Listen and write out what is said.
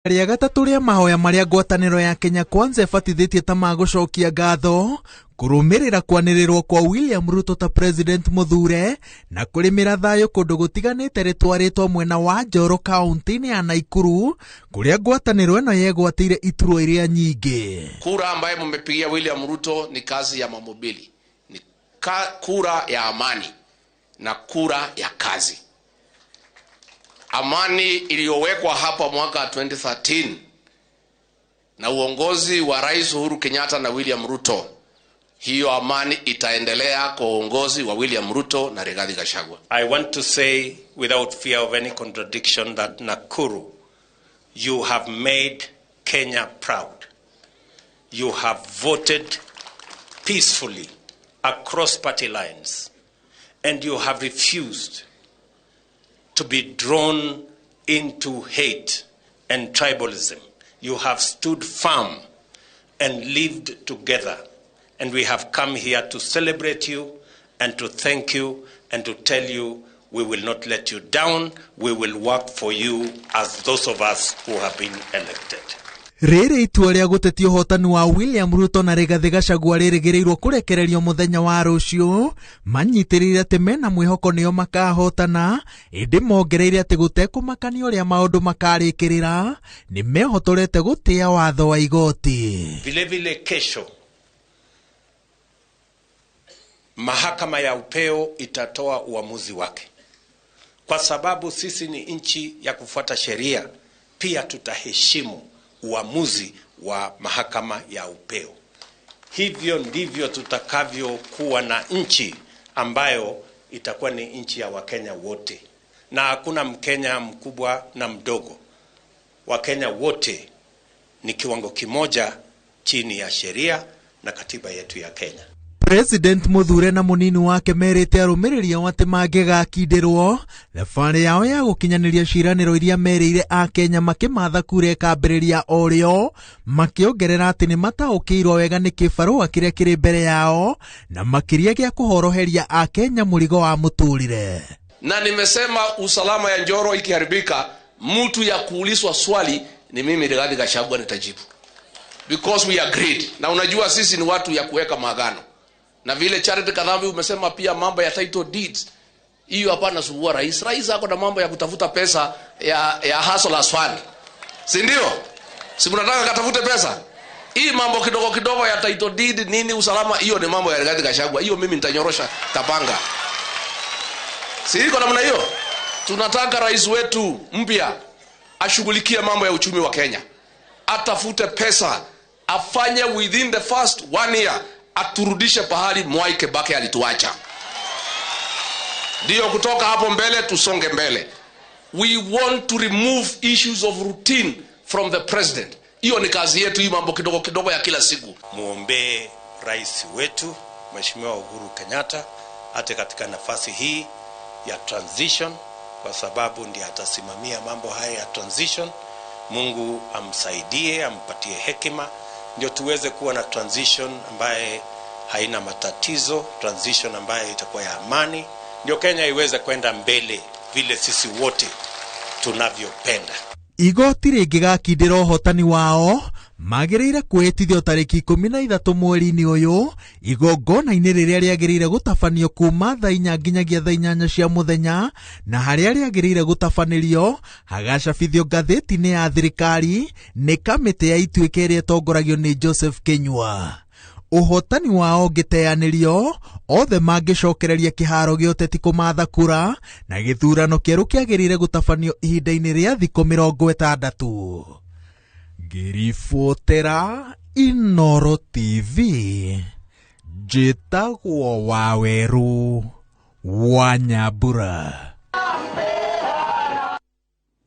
Rĩa gatatũ rĩa mahoya marĩa ngwatanĩro ya Kenya Kwanza ĩbatithĩtie ta ma gũcokia ngatho kũrũmĩrĩra kwanĩrĩrwo kwa William Ruto ta president mũthure na kũrĩmĩra thayũ kũndũ gũtiganĩte rĩtwarĩtwo mwena wa Njoro kaunti-inĩ ya Naikuru kũrĩa ngwatanĩro ĩno yegwatĩire iturwa iria nyingĩ. Kura ambaye mmepigia William Ruto ni kazi ya mamobili, ni kura ya amani na kura ya kazi. Amani iliyowekwa hapa mwaka 2013 na uongozi wa Rais Uhuru Kenyatta na William Ruto, hiyo amani itaendelea kwa uongozi wa William Ruto na Rigathi Gachagua. I want to say without fear of any contradiction that Nakuru, you have made Kenya proud. You have voted peacefully across party lines, and you have refused to be drawn into hate and tribalism. You have stood firm and lived together. And we have come here to celebrate you and to thank you and to tell you we will not let you down. We will work for you as those of us who have been elected. Rĩrĩ itua rĩa gũtetia ũhotani wa William Ruto na Rigathi Gachagua rĩrĩgĩrĩirwo kũrekererio mũthenya wa rũciũ, manyitĩrĩire atĩ mena mwĩhoko nĩo makahotana, ĩndĩ mongereire atĩ gũtekũmakania ũrĩa maũndũ makarĩkĩrĩra, nĩ mehotorete gũtĩa watho wa igoti. Vile vile kesho mahakama ya upeo itatoa uamuzi wake, kwa sababu sisi ni nchi ya kufuata sheria. Pia tutaheshimu uamuzi wa mahakama ya upeo. Hivyo ndivyo tutakavyokuwa na nchi ambayo itakuwa ni nchi ya Wakenya wote, na hakuna Mkenya mkubwa na mdogo. Wakenya wote ni kiwango kimoja chini ya sheria na katiba yetu ya Kenya. President Muthure na munini wake merĩte arũmĩrĩri ao atĩ mangĩgakindĩrwo thabarĩ yao ya gũkinyanĩria ciĩranĩro iria merĩire akenya makĩmatha kura ĩkambĩrĩria o rĩo, makĩongerera atĩ nĩ mataũkĩirwo wega nĩ kĩbarũa kĩrĩa kĩrĩ mbere yao na makĩria gĩa kũhoroheria akenya mũrigo wa mũtũrĩre. Na nimesema usalama ya Njoro ikiharibika, mtu ya kuulizwa swali ni mimi Rigathi Gachagua nitajibu, because we agreed. Na unajua sisi ni watu ya kuweka maagano. Na vile Charity Kathambi umesema pia mambo ya title deeds, hiyo hapana sumbua rais. Rais ako na mambo ya kutafuta pesa ya hustlers fund, si ndio? Si mnataka katafute pesa? Hii mambo kidogo kidogo ya title deed nini usalama, hiyo ni mambo ya Rigathi Gachagua. Hiyo mimi nitanyorosha tapanga. Si iko namna hiyo? Tunataka rais wetu mpya ashughulikie mambo ya uchumi wa Kenya, atafute pesa, afanye within the first 1 year, aturudishe pahali Mwai Kibaki alituacha. Ndio kutoka hapo mbele tusonge mbele. We want to remove issues of routine from the president. Hiyo ni kazi yetu, hii mambo kidogo kidogo ya kila siku. Muombe rais wetu Mheshimiwa Uhuru Kenyatta ate katika nafasi hii ya transition, kwa sababu ndiye atasimamia mambo haya ya transition. Mungu amsaidie, ampatie hekima, ndio tuweze kuwa na transition ambaye haina matatizo, transition ambaye itakuwa ya amani, ndio Kenya iweze kwenda mbele vile sisi wote tunavyopenda. Igoti rĩngĩgakindĩra ũhotani wao magĩrĩire kwĩhĩtithio tarĩki 13 mweri-inĩ ũyũ igongona-inĩ rĩrĩa rĩagĩrĩire gũtabanio kuma thaa 4 nginyagia thaa 8 cia mũthenya, na harĩa rĩagĩrĩire gũtabanĩrio hagacabithio ngathĩti-inĩ ya thirikari nĩ kamĩtĩ ya ituĩka ĩrĩa ĩtongoragio nĩ Joseph Kinyua. Ũhotani wao ũngĩteanĩrio, othe mangĩcokereria kĩharo gĩa ũteti kũmatha kura, na gĩthurano kĩerũ kĩagĩrĩire gũtabanio ihinda-inĩ rĩa thikũ 60. Ngĩribotera Inooro TV, njĩtagwo Wawerũ wa Nyambura.